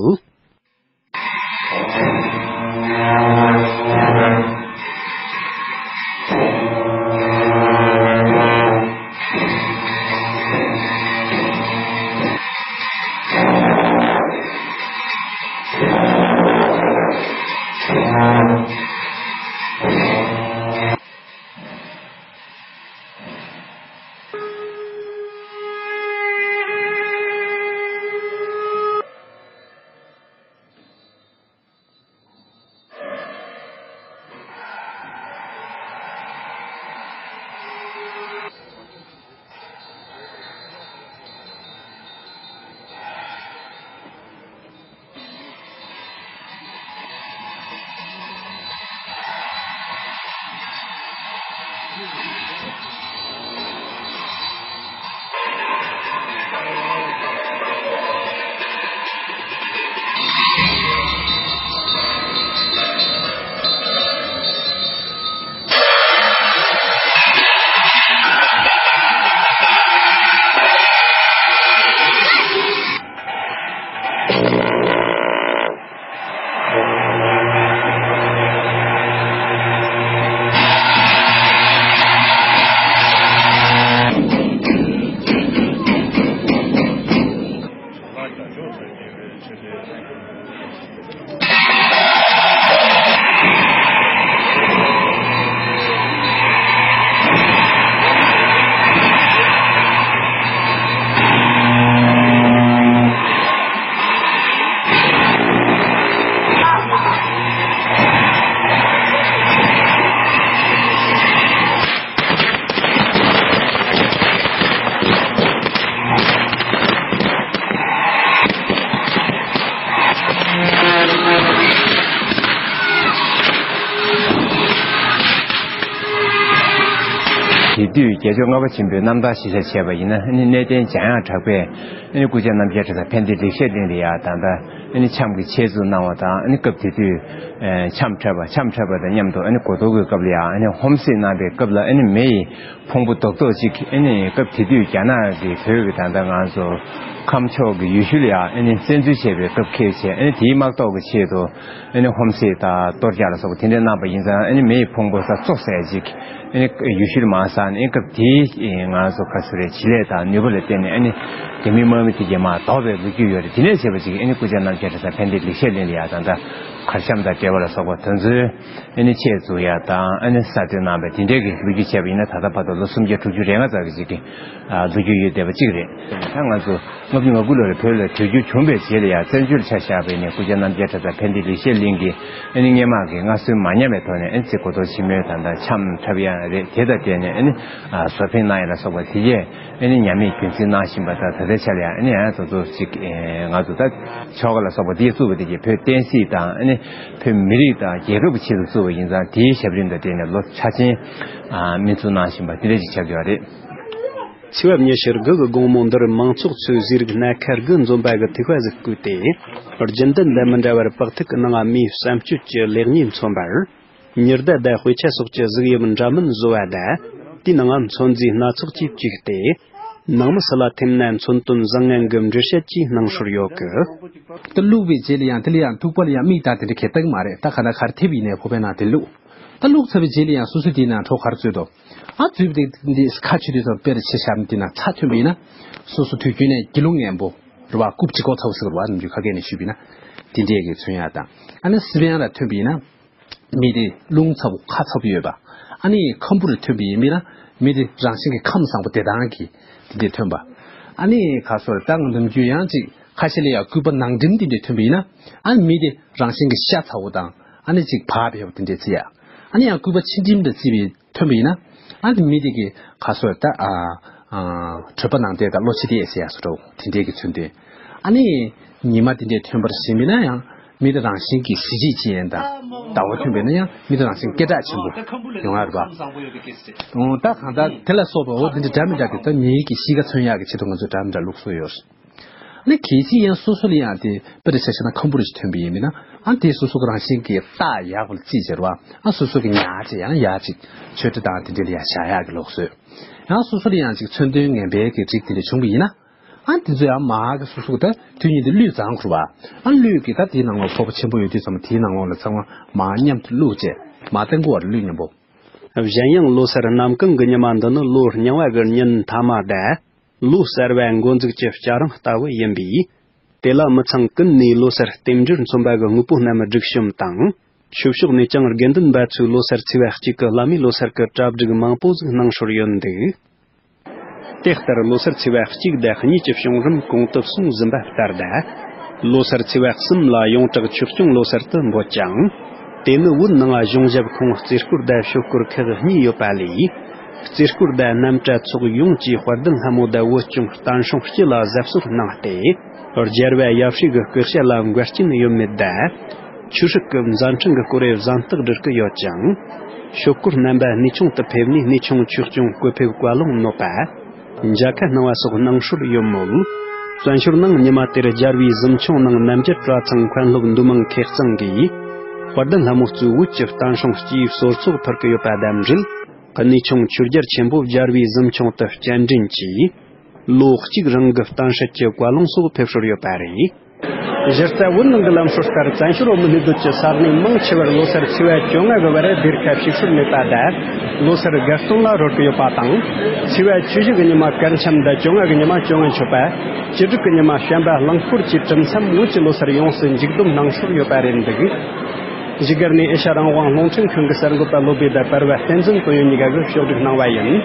དེ་དུས་རྒྱལ་མཆོག་ལྔ་པ་ཆེན་པོའི་རྣམ་ཐར་ཞིབ་ཆ་བྱས་པ་ཡིན་ན། ཨ་ནི་གནས་བརྟན་འཇམ་དབྱངས་གྲགས་པས་ཨ་ནི་སྐུ་བཅར་རྣམ་རྒྱལ་གྲྭ་ཚང་ཕན་བདེ་ལེགས་བཤད་གླིང་ལ་ཡ་ད་ལྟ་ཨ་ནི་འཆམ་གྱི་ཆེད་འཛུགས་གནང་བ་དང་། ཨ་ནི་སྐབས་དེ་དུས་འཆམ་འཁྲབ་པ་འཆམ་འཁྲབ་པ་དང་མཉམ་དུ། ཨ་ནི་གོ་ཐོག་གི་སྐབས་ལ་ཡ་ཨ་ནི་ཧོམ་སེ་གནང་པའི་སྐབས་ལ། ཨ་ནི་མེ་ཡི་ཕུང་པོ་རྡོག་རྡོག་ཅིག་ཨ་ནི་སྐབས་དེ་དུས་རྒྱ་ནག་གི་བོད་ཀྱི་ད་ལྟ་ང་ཚོ་ཁམས་ཕྱོགས་ཀྱི་ཡུལ་ཤུལ་ལ་ཡ་ཨ་ནི་བཙན་འཛུལ་བྱས་པའི་སྐབས་འཁེལ་བྱས། ཨ་ནི་དེའི་དམག་ཐོག་གི་ཆེད་དུ་ཨ་ནི་ཧོམ་སེ་དང་གཏོར་རྒྱག་ལ་སོགས་པ་དེ་འདྲ་གནང་པ་ཡིན་ཙང་། ཨ་ནི་མེ་ཡི་ཕུང་པོ་ས་བཙོག་ཟེར་ཅིག་ཨ་ནི་ཡུལ་ཤུལ་མར་ཟགས་ནས། ཨ་ནི་སྐབས་དེའི་ང་ཚོ་ག་ཚོད་རེད། བྱེད་ལས་དང་ནུས་པ་ལ་བརྟེན་ནས་ཨ་ནི་རྒྱ་མི་དམག་མི་དེ་གས་མར་ལྡོག་པའི་ལོ་རྒྱུས་ཡོད་རེད། དེ་ནས་བྱས་པ་ཅིག་ཨ་ནི་སྐུ་བཅར་རྣམ་རྒྱལ་གྲྭ་ཚང་ཕན་བདེ་ལེགས་བཤད་གླིང་ལ་ཡ་ད་ལྟ་གར་འཆམ་དང་འབྲེལ་བ་ལ་སོགས་པ་དེ་ཚོའི་ཨ་ནི་ཆེད་འཛུགས་ཡ་དང་། ཨ་ནི་གསར་གཏོད་གནང་བའི་དེ་འདྲའི་གི་ལོ་རྒྱུས་བྱས་པ་ཡིན་ན། ད་ལྟ་བར་དུ་ལོ་སུམ་བརྒྱ་དྲུག་ཅུ་རེ་ལྔ་ཙམ་གྱི་ཅིག་གི་ལོ་རྒྱུས་ཡོད་བསྡད་པ་གཅིག་རེད། ད་ང་ཚོ་ལྔ་བཅུ་ང་དགུ་ལོ་ལ་བོད་ལ་བྲོས་བསྡུར་བྱུང་བའི་རྗེས་ལ་ཡ་བཙན་བྱོལ་ཆ་བཞག་པ་ཡིན་ན། སྐུ་བཅར་རྣམ་རྒྱལ་གྲྭ་ཚང་ཕན་བདེ་ལེགས་བཤད་གླིང་གི་ཨ་ནི་སྔས་མ་གི་སྔར་སྲོལ་མ་ཉམས་པའི་ཐོག་ནས། ཨ་ནི་ཅིག་གོ་ཐོག་ཆེན་མོའི་ད་ལྟ་འཆམ་འཁྲབ་ཡ་རེད། དེ་དང་འབྲེལ་ནས་ཨ་ནི་བཟོ་ཕེབས་གནང་ཡ་ལ་སོགས་པ་དེ་གས་ཨ་ནི་ཉམས་མེད་རྒྱུན་འཛིན་གནང་བཞིན་པ་དང་། ད་ལྟའི་ཆ་ལ་ཡ་ཨ་ནི་ཡང་དེ་ཚོ་ཅིག་ཨེ་ང་ཚོ་ད་ཆོ་ག་ལ་སོགས་པ་དེ་བཙུགས་པ་དེ་གས་བོད་བསྟན་སྲིད་དང་། ཨ་ནི་བོད་མི་རིགས་དང་རྒྱལ་ཁབ་ཀྱི་ཆེད་དུ་བཙུགས་པ་ཡིན་ཙང་། དེའི་ཞབས་རིམ་དང་འབྲེལ་ནས་ལོ་ཆ་ཆེན་ཨ་སྨིན་ཚུགས་གནང་བཞིན་པ་དེ་འདྲ་ཞིག་ཆགས་ཡོད་རེད། ཚེས་པ་ཉི་ཤུ་དགུ་གི་དགོང་མོ་འདིར་མང་ཚོགས་ཚོས་ཟས་རིགས་སྣ་ཁ་དགུ་འཛོམས་པ་གི་ཐིགས་པ་ཟིག་བརྐོས་ཏེ། རྒྱུན་ལྡན་དང་མི་འདྲ་བར་བག་ཐུག་གི་ནང་མིའི་བསམ་སྤྱོད་ཀྱི་ལེགས་ཉེས་མཚོན་པར། ཉི་ཟླ་དང་དཔེ་ཆ་སོགས་ཀྱི་གཟུགས་དབྱིབས་འདྲ་མིན་བཟོ་བ་དང་། དེའི་ནང་མཚོན་རྫས་སྣ་ཚོགས་ཀྱིས་བཅུག་སྟེ། ནང་མི་སུ་ལ་ཐིམ་ན་མཚོན་དོན་བཟང་ངན་གྱི་འགྲེལ་བཤད་ཀྱིས་གནང་སྲོལ་ཡོད་གི། དེ་བླུགས་པའི་རྗེས་ལ་ཡང་དེ་ལ་ཡང་ཐུག་པ་ལ་ཡང་མིག་དང་དེ་འདྲ་གས་བལྟ་གི་མ་རེད། ད་ག་ན་གར་ཐེབས་ཡིན་ནའི་ཁོ་པའི་ནང་དེ་བླུགས། ད་བླུགས་ཚར་བའི་རྗེས་ལ་ཡང་སོ་སོ་དེའི་ནང་གྲོ་གར་བཙོས་དོ། ཨ་བཙོས་པ་དེ་འདི་ཁ་ཆུ་དེ་ཚོ་དཔེར་ཆ་བཞག་ན་དེ་ནང་ཚྭ་ཐོན་པ་ཡིན་ན། སོ་སོ་དུས་རྒྱུན་ནས་སྒྱིད་ལུག་ངན་པོ་རེད་བ། རྐུབ་ཅིག་གོ་ཚ་བོ་ཟེར་བ་ནམ་རྒྱུན་ཁ་སྐད་ནས་ཞུས་པ་ཡིན་ན། དེ་འདྲས་ཀྱི་མཚོན་ཡག་དང་། ཨ་ནི་སི་པན་ལ་ཐོན་པ་ཡིན་ན། མི་དེ་རླུང་ཚ་པོ་ཁ་ཚ་པོ་ཡོད་པ། ཨ་ནི་ཁམ་བུ་ལ་ཐོན་པ་ཡིན་པ་ཡིན་ན། མི་དེ་རང་བཞིན་གྱི་ཁམས་བཟང་པོ་བདེ་ཐང་གི་དེ་འདྲས་ཐོན་པ། ཨ་ནི་ཁ་སོར་ད་ནམ་རྒྱུན་ཡང་ཅིག་ཁ་ཤས་ལ་ཡང་སྐུད་པ་ནང་འགྲིམ་དེ་འདྲས་ཐོན་པ་ཡིན་ན། ཨ་ནི་མི་དེ་རང་བཞིན་གྱི་ཤ་ཚ་པོ་དང་། ཨ་ནི་ཅིག་བག་ཕེབས་པ་དེ་འདྲས་བརྩི་ཡ། ཨ་ནི་ཡང་སྐུད་པ་ཆིག་འགྲིམ་དང་བརྩིས་པའི་ཐོན་པ་ཡིན་ན། ཨ་ནི་མི་དེ་གི་ཁ་སོ་ད་ཨ་ཨ་གྲོད་པ་ནང་བལྟས་དང་གློ་ཕྱི་བལྟས་ཟེར་ཡ་སོ་འདྲ་དེ་འདྲས་ཀྱི་མཚོན་དོན། ཨ་ནི་ཉི་མ་དེ་འདྲས་ཐོན་པར་ཟིན་པ་ན་ཡང་མི་དེ་རང་བཞིན་གྱི་གཟི་བརྗིད་ཅན་དང་ཟླ་བ་ཐོན་པས་ན་ཡང་མི་དེ་རང་བཞིན་སྐད་གྲགས་ཆེན་པོ་ཡོང་ཡ་རེད་པ། ཨོ་ད་གང་ལྟར་དེ་ལ་སོགས་པའི་འོ་དེ་འདྲ་འདྲ་མི་འདྲ་གི་ད་མིའི་གི་གཤིས་ཀ་མཚོན་ཡག་གི་ཆེད་དུ་ང་ཚོས་འདྲ་མི་འདྲ་བླུགས་སྲོལ་ཡོད་རེད། ནི་གལ་སྲིད་ཡང་སོ་སོ་ལ་ཡང་དེ་དཔེར་ཆ་བཞག་ན་ཁམ་བུ་རེ་ཞིག་ཐོན་པ་ཡིན་མིན་ན། ཨ་དེ་སོ་སོ་གི་རང་བཞིན་གྱི་རྟགས་ཡག་པོ་ལ་རྩིས་བྱེད་རོགས། ཨ་སོ་སོ་གི་ཉག་ཅིག་ཡང་ཡག་ཅིག་མཆོད་ཁྲི་དང་དེ་འདྲ་ལ་ཡང་བཞག་ཡག་གི་ལུགས་སྲོལ། ཡང་སོ་སོ་ལ་ཡང་ཅིག་མཚོན་དོན་ངན་པའི་གི་རིགས་དེ་འདྲ་བྱུང་པ་ཡིན་ན། ཨ་དེ་ཚོ་ཡང་མར་གི་སོ་སོ་གི་ད་དུས་ཉིད་དུ་བློས་བཟང་དགོས་པ། ཨ་བློས་གི་ད་དེའི་ནང་ལོགས་ཕོར་པ་ཆེན་པོ་ཡོད་དུས་ཙམ་དེའི་ནང་ལོགས་ལ་ཚང་མ་མར་མཉམ་དུ་བླུགས་བྱས་མར་བཏང་དགོས་པ་རེད། བློས་མཉམ་པོ། གཞན་ཡང་ལོ་སར་གནམ་གང་གི་ཉི་མ་འདི་ནི་ལོ་རྙིང་བ་གི་ཉིན་མཐའ་མ་དང་། ལོ་གསར་བ་འགོ་འཛུགས་ཀྱི་སྐྱ་རེངས་ལྟ་བུ་ཡིན་པས། དེ་ལ་མི་ཚང་ཀུན་ནས་ལོ་སར་རྟེན་འབྲེལ་མཚོན་པ་གི་དངོས་པོ་རྣམས་སྒྲིག་གཤོམ་དང་། ཆོས་ཕྱོགས་ནས་ཀྱང་དགེ་འདུན་པ་ཚོས་ལོ་སར་ཚེས་པ་གཅིག་གི་བླ་མའི་ལོ་སར་གྱི་གྲ་སྒྲིག་མང་པོ་ཟིག་གནང་སྲོལ་ཡོད་འདུག། དེ་ལྟར་ལོ་སར་ཚེས་པ་གཅིག་དང་གཉིས་ཀྱི་བྱུང་རིམ་གོང་དུ་གསུངས་ཟིན་པ་ལྟར་ད། ལོ་སར་ཚེས་པ་གསུམ་ལ་ཡོངས་གྲགས་ཆོས་སྐྱོང་ལོ་སར་དུ་འབོད་ཅིང་། དེ་ནི་བོད་ནང་གཞུང་ཞབས་ཁོངས་རྩེ་སྐོར་དང་ཤོ་སྐོར་ཁག་གཉིས་ཡོད་པ་ལས། རྩེ་སྐོར་དང་རྣམ་གྲྭ་ཚོགས་ཡོངས་ཀྱིས་དཔལ་ལྡན་ལྷ་མོ་དང་བོད་སྐྱོང་བསྟན་སྲུང་སྤྱི་ལ་གཟབ་གསོལ་གནང་སྟེ། རྒྱལ་བ་ཡབ་སྲས་ཀྱི་སྐུ་ཞབས་ལ་འགལ་རྐྱེན་ཡོད་མེད་དང་། ཆོས་སྲིད་ཀྱི་མཛའ་འཕྲིན་གྱི་སྐོར་རེ་བཟང་རྟགས་སྒྲིག་གི་ཡོད་ཅིང་། ཤོ་སྐོར་རྣམ་པ་གནས་ཆུང་དུ་ཕེབས་ནས་གནས་ཆུང་ཆོས་སྐྱོང་སྐུ་ཕེབས་བཀའ་ལུང་ནོད་པ། མཇལ་ཁ་གནང་བ་སོགས་གནང་སྲོལ་ཡོད་མོད། བཙན་བྱོལ་ནང་ཉི་མ་དེར་རྒྱལ་བའི་གཟིམ་ཆུང་ནང་རྣམ་རྒྱལ་གྲྭ་ཚང་མཁན་སློབ་འདུས་མང་ཁེ་གཙང་གིས། དཔལ་ལྡན་ལྷ་མོ་གཙོས་བོད་ཀྱི་བསྟན་སྲུང་སྤྱིའི་གསོལ་ཚོགས་ཕུལ་གྱི་ཡོད་པ་དང་འབྲེལ། གནས་ཆུང་ཆོས་རྒྱལ་ཆེན་པོ་རྒྱལ་བའི་གཟིམ་ཆུང་དུ་སྤྱན་འདྲེན་གྱིས། ལོ་གཅིག་རིང་གི་གཏམ་བཤད་ཀྱི་བཀའ་ལུང་སོགས་ཕེབས་སྲོལ་ཡོད་པ་རེད། གཞི་རྩ་བོད་ནང་གི་ལམ་སྲོལ་ལྟར་བཙན་བྱོལ་བོད་མི་སྣེ་སྡོད་ཀྱི་ས་གནས་མང་ཆེ་བར་ལོ་སར་ཚེས་པ་བཅོ་ལྔ་གི་བར་སྡེར་ཁ་ཕྱུགས་སྲོལ་མེད་པ་དང་། ལོ་སར་དགའ་སྟོན་ལ་རོལ་གྱི་ཡོད་པ་དང་། ཚེས་པ་བཅུ་བཞི་གི་ཉི་མ་གར་འཆམ་དང་བཅོ་ལྔ་གི་ཉི་མ་བཅོ་ལྔ་མཆོད་པ། བཅུ་དྲུག་གི་ཉི་མ་བྱམས་པ་གླིང་སྐོར་གྱི་གྲུབ་མཚམས་སྔོན་གྱི་ལོ་སར་ཡོངས་སུ་མཇུག་བསྡོམས་གནང་སྲོལ་ཡོད་པ་རེད་འདུག། བཞུགས་སྒར་ནས་ཨེ་ཤ་རང་དབང་རླུང་འཕྲིན་ཁང་གི་གསར་འགོད་པ་བློ་བྷེ་དང་པར་བ་བསྟན་འཛིན་དོན་ཡོད་གཉིས་ཀ་གིས་ཕྱོགས་སྒྲིག་གནང་བ་ཡིན།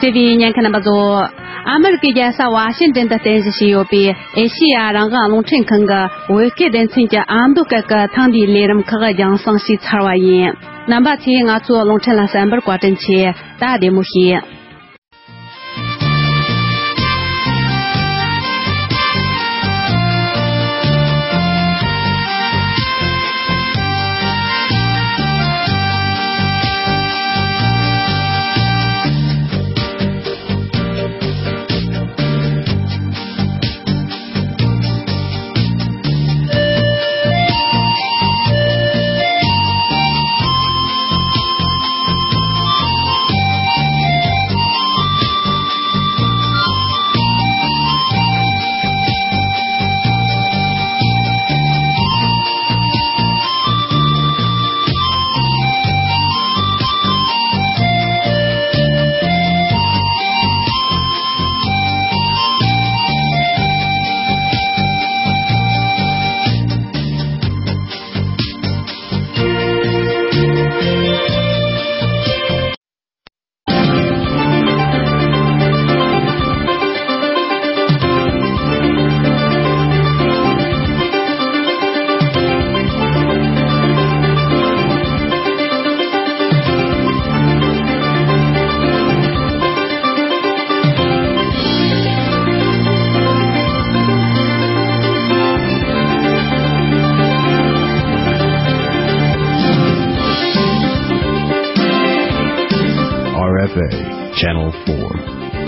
བརྩེ་བའི་ཉན་མཁན་རྣམ་པ་ཚོ། ཨ་མི་རི་ཀའི་རྒྱལ་ས་ཝ་ཤིང་ཏན་དུ་རྟེན་གཞི་བྱས་ཡོད་པའི་ཨེ་ཤེ་ཡ་རང་དབང་རླུང་འཕྲིན་ཁང་གི་བོད་སྐད་སྡེ་ཚན་གྱི་ཨ་མདོ་སྐད་ཀྱི་ཐེངས་འདིའི་ལས་རིམ་ཁག་རྒྱང་སྲིང་ཞུས་ཚར་བ་ཡིན། རྣམ་པ་ཚོས་ང་ཚོའི་རླུང་འཕྲིན་ལ་གསན་པར་བཀའ་དྲིན་ཆེ། ད་བདེ་མོ་བྱོས། R F A Channel four.